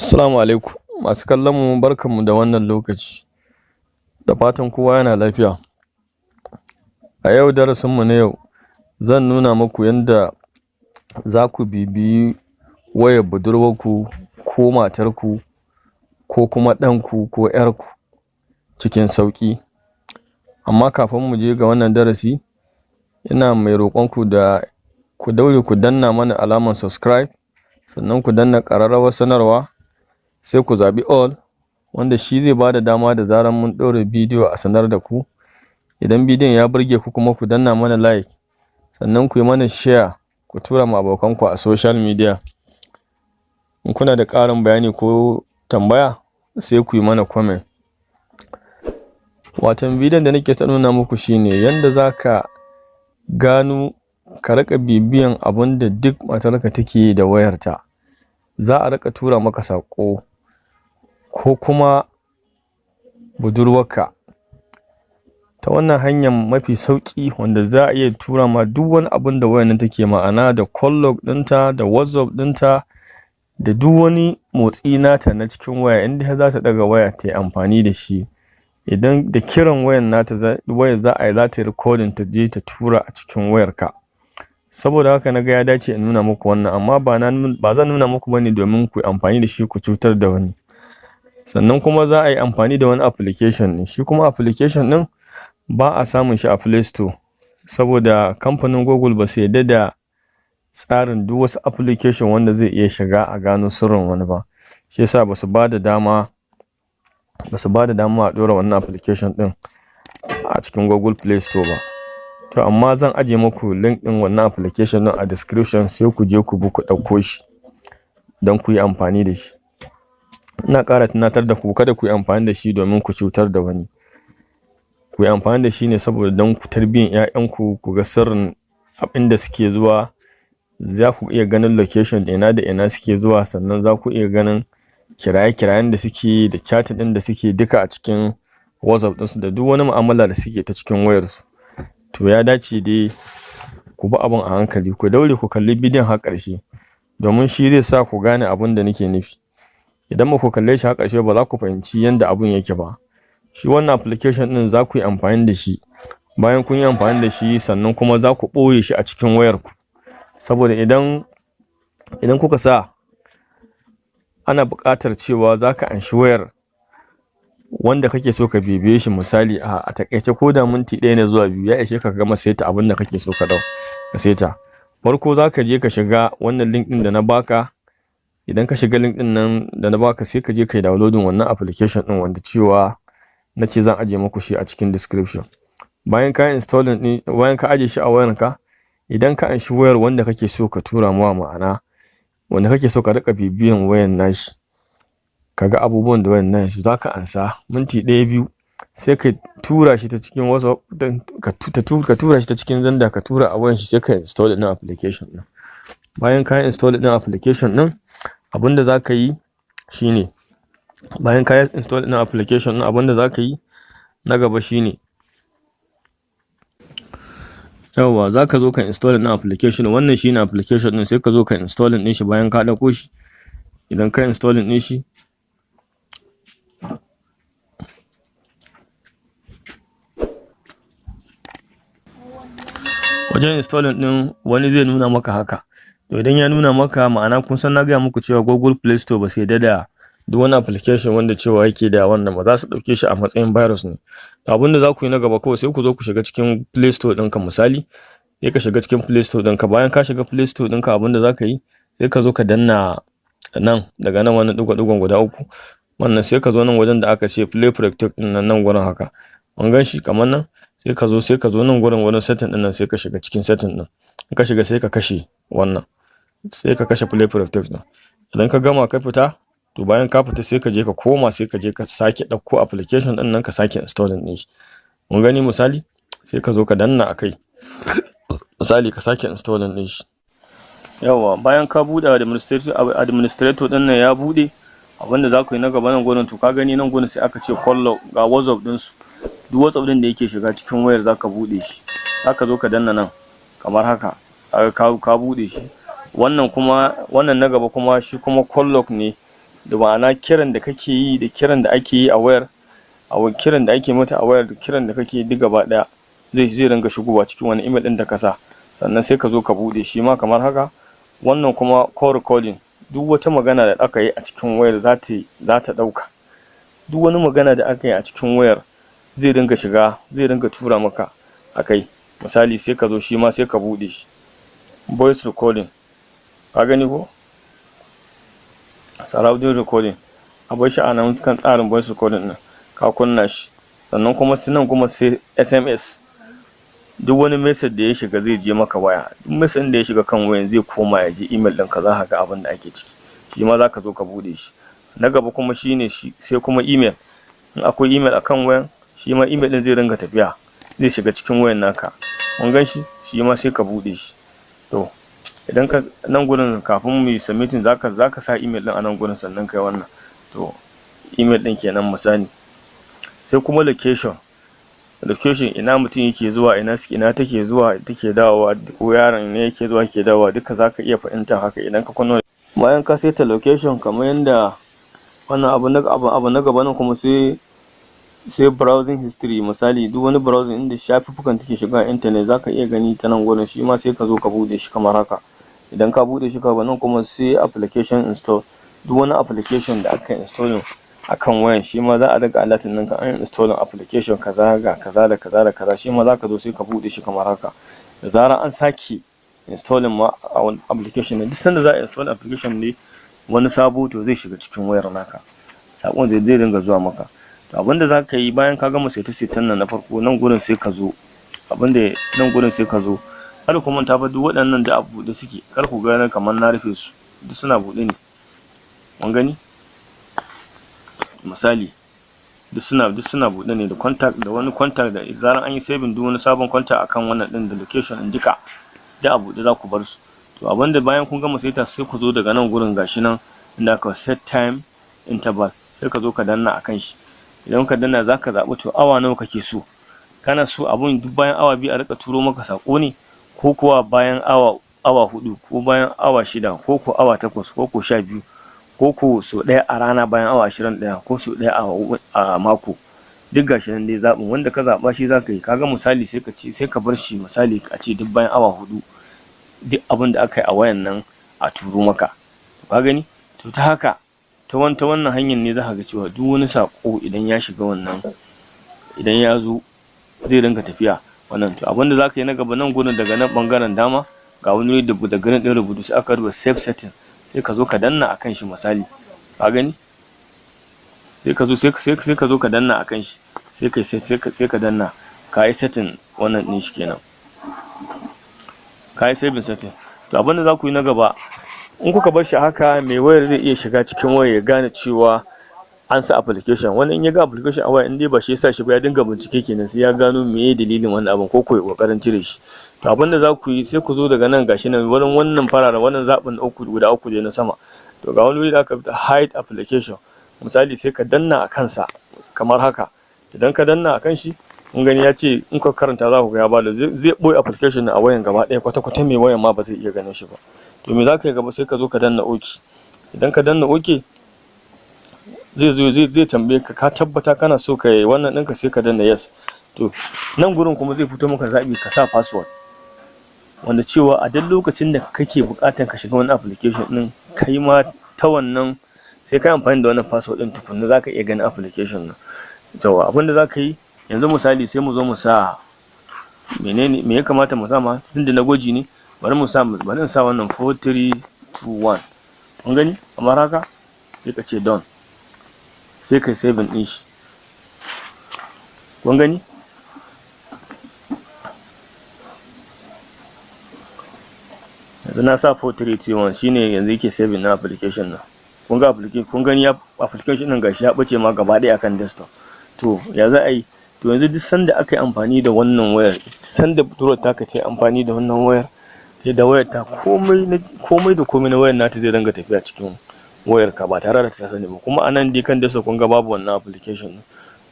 Assalamu alaikum masu kallon mu, barkanmu da wannan lokaci, da fatan kowa yana lafiya. A yau darasin mu na yau zan nuna muku yanda zaku bibiyi wayar budurwarku ko matarku ko kuma ɗanku ko ƴarku cikin sauƙi. Amma kafin mu je ga wannan darasi, ina mai roƙon ku da ku daure ku danna mana alamar subscribe, sannan ku danna ƙararrawar sanarwa, sai ku zaɓi all, wanda shi zai bada dama da zarar mun ɗaura bidiyo a sanar da ku. Idan bidiyon ya burge ku kuma, ku danna mana like, sannan ku yi mana share, ku tura ma abokanku a social media. In kuna da ƙarin bayani ko tambaya, sai ku yi mana comment. Waton bidiyon da nake son nuna muku shine yanda zaka gano ka riƙa bibiyan abunda duk matarka take yi da wayarta. Za a riƙa tura maka saƙo ko kuma budurwarka ta wannan hanyan mafi sauƙi wanda za a iya tura ma duk wani abunda wayar nan take, ma'ana da call log ɗinta da WhatsApp ɗinta da duk wani motsi nata na cikin waya, in dai har zata ɗaga waya tayi amfani da shi. Idan da kiran wayan nata, wayar za a yi zata yi recording ta je ta tura a cikin wayarka. Saboda haka naga ya dace in nuna muku wannan, amma ba zan nuna muku bane domin kuyi amfani da shi ku cutar da wani. Sannan kuma za a yi amfani da wani application ne, shi kuma application ɗin ba a samun shi a Play Store, saboda kamfanin Google basu yarda da tsarin duk wasu application wanda zai iya shiga a gano sirrin wani ba. Shi yasa basu bada dama a ɗora wannan application ɗin a cikin Google Play Store ba. To amma zan ajiye muku link ɗin wannan application ɗin a description, sai ku je ku bi ku ɗauko shi don kuyi amfani da shi. Ina ƙara tunatar da ku, kada ku yi amfani da shi domin ku cutar da wani. Ku yi amfani da shi ne saboda don ku tarbiyyar 'ya'yanku, ku ga sirrin inda suke zuwa. Za ku iya ganin location ina da ina suke zuwa, sannan za ku iya ganin kiraye-kirayen da suke yi da chatting ɗin da suke duka a cikin WhatsApp ɗinsu da duk wani mu'amala da suke ta cikin wayarsu. To ya dace dai ku bi abun a hankali, ku daure ku kalli bidiyon har ƙarshe, domin shi zai sa ku gane abun da nake nufi. Idan ba ku kalle shi har ƙarshe ba, za ku fahimci yanda abun yake ba. Shi wannan application ɗin za ku yi amfani da shi. Bayan kun yi amfani da shi, sannan kuma za ku ɓoye shi a cikin wayarku. Saboda idan kuka sa, ana buƙatar cewa za ka anshi wayar wanda kake so ka bibiye shi, misali a taƙaice, ko da minti 1 ne zuwa 2 ya ishe ka ka gama saita abin da kake so ka saita. Farko za ka je ka shiga wannan link ɗin da na baka. Idan ka shiga link ɗin nan da na baka, sai ka je ka yi downloading wannan application ɗin wanda cewa na ce zan ajiye muku shi a cikin description. Bayan ka installing ɗin, bayan ka ajiye shi a wayarka, idan ka anshi wayar wanda kake so ka tura mawa, ma'ana wanda kake so ka riƙa bibiyan wayan nashi, ka ga abubuwan da wayan nashi, za ka ansa minti 1, 2, sai ka tura shi ta cikin WhatsApp ɗin, ka tura shi ta cikin Xender, ka tura a wayan shi, sai ka install ɗin application ɗin. Bayan ka install ɗin application ɗin, abin da za ka yi shine, bayan ka yi install ɗin application ɗin, abin da za ka yi na gaba shine, yawwa, za ka zo ka install ɗin application. Wannan shine application ɗin, sai ka zo ka installing ɗin shi bayan ka ɗauko shi. Idan ka installing ɗin shi, wajen installing ɗin wani zai nuna maka haka. To idan ya nuna maka, ma'ana kun san na gaya muku cewa Google Play Store ba su yarda da duk wani application wanda cewa yake da wannan ba, za su ɗauke shi a matsayin virus ne. To abin da za ku yi na gaba kawai, sai ku zo ku shiga cikin Play Store ɗinka. Misali, sai ka shiga cikin Play Store ɗinka. Bayan ka shiga Play Store ɗinka, abin da za ka yi, sai ka zo ka danna nan, daga nan wannan ɗigo-ɗigon guda uku wannan, sai ka zo nan wajen da aka ce Play Protect ɗin nan, nan gurin haka. Kun gan shi kamar nan? Sai ka zo nan gurin, wurin setting ɗin nan, sai ka shiga cikin setting ɗin. In ka shiga, sai ka kashe wannan, sai ka kashe Play Protect ɗin. Idan ka gama ka fita, to bayan ka fita, sai ka je ka koma, sai ka je ka sake ɗauko application ɗin nan, ka sake installing ɗin shi. Kun gani, misali, sai ka zo ka danna a kai, misali ka sake installing ɗin shi. Yawwa, bayan ka buɗe administrator ɗin nan ya buɗe, abinda za ku yi na gaba nan gurin, to ka gani nan gurin sai aka ce call log, ga WhatsApp ɗinsu. Duk WhatsApp ɗin da yake shiga cikin wayar zaka buɗe shi. Zaka zo ka danna nan kamar haka, kaga ka buɗe shi. Wannan kuma, wannan na gaba kuma, shi kuma call log ne. Da ma'ana kiran da kake yi da kiran da ake yi a wayar, a kiran da ake mata a wayar da kiran da kake yi duk gaba ɗaya zai ringa shigowa cikin wani email ɗin da ka sa. Sannan sai ka zo ka buɗe shi ma kamar haka. Wannan kuma call recording, duk wata magana da aka yi a cikin wayar za ta ɗauka. Duk wani magana da aka yi a cikin wayar zai dinga shiga, zai dinga tura maka a kai. Misali, sai ka zo shi ma sai ka buɗe shi, voice recording, ka gani ko surrounding recording, a bar shi a nan kan tsarin voice recording ɗin, ka kunna shi. Sannan kuma nan kuma sai SMS, duk wani message da ya shiga zai je maka waya. Duk message da ya shiga kan wayan zai koma ya je email ɗinka, za ka ga abin da ake ciki. Shi ma za ka zo ka buɗe shi. Na gaba kuma shine shi sai kuma email. In akwai email akan wayan, shi ma email ɗin zai ringa tafiya, zai shiga cikin wayan naka. Kun gan shi? Shi ma sai ka buɗe shi. To, idan ka nan gurin, kafin mu yi submitting, zaka sa email ɗin a nan gurin, sannan kai wannan. To, email ɗin kenan misali. Sai kuma location. Location, ina mutum yake zuwa, ina take zuwa take dawowa, ko yaron ne yake zuwa yake dawowa, duka zaka iya fahimtar haka idan ka kunna. Bayan ka saita location kamar yanda wannan abu na gaba nan kuma sai browsing history. Misali, duk wani browsing inda shafuffukan take shiga internet, zaka iya gani ta nan gurin. Shi ma sai ka zo ka buɗe shi kamar haka. Idan ka buɗe shi kamar nan, kuma sai application install. Duk wani application da aka installing akan wayan, shi ma za a riƙa alerting ɗinka an installing application kaza, ga kaza da kaza da kaza. Shi ma zaka zo sai ka buɗe shi kamar haka. Da zarar an sake installing ma a wani application ne, duk sanda za a install application ne wani sabo, to zai shiga cikin wayar naka, saƙon zai dinga zuwa maka. To, abinda za ka yi bayan ka gama saite-saiten nan na farko, nan gurin sai ka zo, abinda nan gurin sai ka zo. Kada ku manta fa, duk waɗannan da a buɗe suke, kar ku ga kamar na rufe su, duk suna buɗe ne. Kun gani? Misali, duk suna buɗe ne, da contact, da wani contact da zarar an yi saving duk wani sabon contact akan wannan ɗin, da location ɗin, duka duk a buɗe za ku bar su. To, abinda bayan kun gama saita, sai ku zo daga nan gurin, gashi nan inda aka set time interval, sai ka zo ka danna akan shi. Idan ka danna, za ka zaɓi to awa nawa kake so. Kana so abun duk bayan awa 2 a riƙa turo maka saƙo ne, ko kuwa bayan awa 4, ko bayan awa 6, ko ko awa 8, ko ko 12, ko ko sau ɗaya a rana bayan awa 21, ko sau ɗaya a mako? Duk gashi nan dai, zaɓin wanda ka zaɓa shi za ka yi. Kaga misali, sai ka ce sai ka bar shi, misali a ce duk bayan awa 4 duk abin da aka yi a wayan nan a turo maka. Ka gani? To, ta haka, ta wannan hanyar ne za ka ga cewa duk wani saƙo idan ya shiga wannan, idan ya zo, zai dinga tafiya wannan. To, abin da za ka yi na gaba, nan gurin, daga nan ɓangaren dama, ga wani wuri da green ɗin rubutu, sai aka rubuta save setting, sai ka zo ka danna akan shi. Misali, ka gani, sai ka zo ka danna akan shi, sai ka danna, ka yi setting wannan ɗin shi kenan, ka yi saving setting. To, abin da za ku yi na gaba, in kuka bar shi haka, mai wayar zai iya shiga cikin wayar ya gane cewa an sa application. Wani in ya ga application a waya, in dai ba shi ya sa shi ba, ya dinga bincike kenan, sai ya gano meye dalilin wannan abun, ko ko ya ƙoƙarin cire shi. To, abin da za ku yi, sai ku zo daga nan, gashi nan wurin wannan fararen, wannan zaɓin uku, guda uku dai na sama. To, ga wani wuri da aka rubuta hide application. Misali, sai ka danna a kansa kamar haka. Idan ka danna a kan shi, kun gani ya ce, in ka karanta za ku ga ya bada, zai ɓoye application a wayan gaba ɗaya kwata-kwata, mai wayan ma ba zai iya ganin shi ba. To, me za ka yi gaba? Sai ka zo ka danna OK. Idan ka danna OK, zai zo zai tambaye ka, ka tabbata kana so ka yi wannan ɗinka? Sai ka danna yes. To, nan gurin kuma zai fito maka zaɓi ka sa password, wanda cewa a duk lokacin da kake buƙatar ka shiga wani application ɗin, kai ma ta wannan sai ka yi amfani da wannan password ɗin tukunna za ka iya ganin application ɗin. To, abin da za ka yi yanzu, misali, sai mu zo mu sa menene, me ya kamata mu sa ma, tunda na gwaji ne, bari in sa wannan 4321. Kun gani, kamar haka, sai ka ce done, sai kai saving ɗin shi. Kun gani, yanzu na sa 4321, shine yanzu yake saving na application nan. Kun ga application, kun gani ya application ɗin gashi ya ɓace ma gaba ɗaya akan desktop. To, ya za a yi? To, yanzu duk sanda aka yi amfani da wannan wayar, sanda budurwar taka ta yi amfani da wannan wayar, sai da wayar ta, komai da komai na wayar nata zai dinga tafiya cikin wayar ka ba tare da ta sani ba. Kuma anan dai kan desktop kun ga babu wannan application ɗin.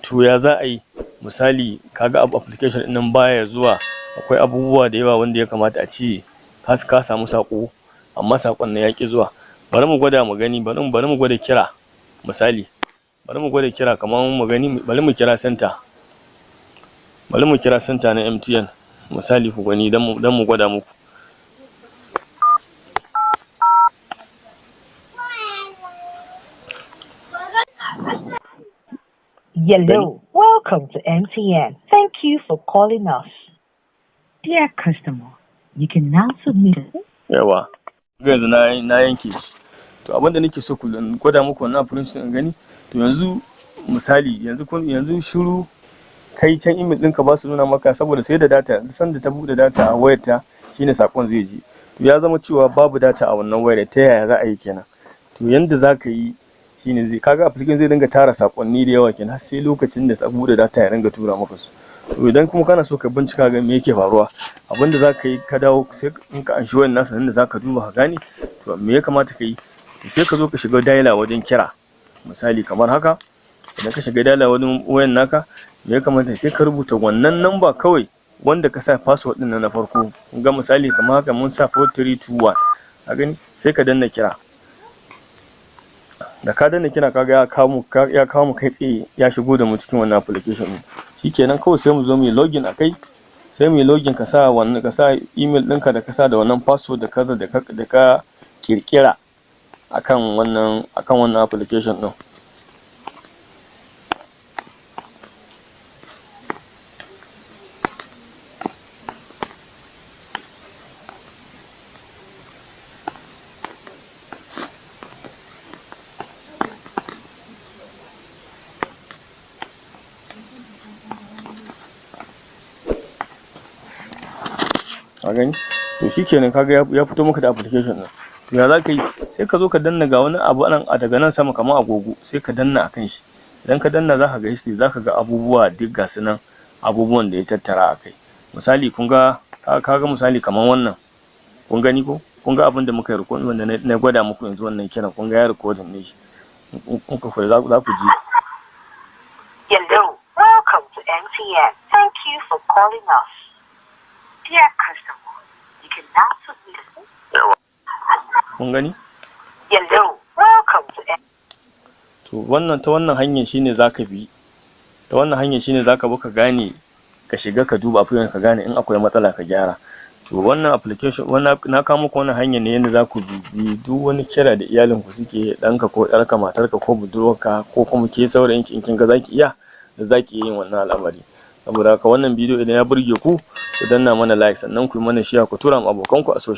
To, ya za a yi? Misali, kaga application ɗin nan baya zuwa, akwai abubuwa da yawa wanda ya kamata a ce ka samu saƙo, amma saƙon nan ya ƙi zuwa. Bari mu gwada mu gani, bari mu gwada kira. Misali, bari mu gwada kira kamar mu gani, bari mu kira center. Bari mu kira center na MTN misali ku gani dan mu gwada muku. Hello, welcome to MTN. Thank you for calling us. Dear customer, you can now submit. Yawwa, yanzu na yanke shi. To, abin da nake so ku gwada muku wannan application in gani. To, yanzu misali, yanzu kun yanzu shiru kai can, email ɗinka ba su nuna maka saboda sai da data. Duk sanda ta buɗe data a wayarta shine sakon zai je. To, ya zama cewa babu data a wannan wayar, ta yaya za a yi kenan? To, yanda za ka yi shine zai kaga application zai dinga tara sakonni da yawa kenan har sai lokacin da ta buɗe data ya dinga tura maka su. To, idan kuma kana so ka bincika ga me yake faruwa, abinda za ka yi, ka dawo sai in ka anshi wayar nasa nan da za ka duba ka gane. To, me ya kamata ka yi? To, sai ka zo ka shiga dialer wajen kira, misali kamar haka. Idan ka shiga dialer wajen wayan naka, me ya kamata? Sai ka rubuta wannan number kawai wanda ka sa password ɗin nan na farko. Kun ga misali kamar haka, mun sa 4321, ka gani? Sai ka danna kira. Da ka danna kira, kaga ya kawo mu kai tsaye, ya shigo da mu cikin wannan application ɗin. Shikenan, kawai sai mu zo mu yi login a kai. Sai mu yi login, ka sa wannan, ka sa email ɗinka da ka sa da wannan password da ka ƙirƙira akan wannan application ɗin. Ka gani? To, shikenan, kaga ya fito maka da application ɗin. To, ya za ka yi? Sai ka zo ka danna, ga wani abu nan a daga nan sama kamar agogo, sai ka danna akan shi. Idan ka danna, za ka ga history, za ka ga abubuwa duk ga su nan, abubuwan da ya tattara a kai. Misali, kun ga, ka ga misali kamar wannan, kun gani ko? Kun ga abin da muka yi recording wanda na gwada muku yanzu, wannan kiran, kun ga ya recording ne shi. In kuka kula, za ku ji. Hello, welcome to MTN. Thank you for calling us. Dear customer, you can now submit. Kun gani? Hello, welcome to M. To, wannan ta wannan hanyar shine zaka bi, ta wannan hanyar shine zaka bi ka gane, ka shiga ka duba application, ka gane in akwai matsala ka gyara. To, wannan application, wannan na kawo muku wannan hanyar ne yanda za ku bibiyi duk wani kira da iyalinku suke, ɗanka ko ƴarka, matarka ko budurwarka, ko kuma ke saurayinki, in kin ga zaki iya da zaki iya yin wannan al'amari. Saboda haka, wannan bidiyo idan ya burge ku, ku danna mana like, sannan ku yi mana share, ku tura ma abokanku a social.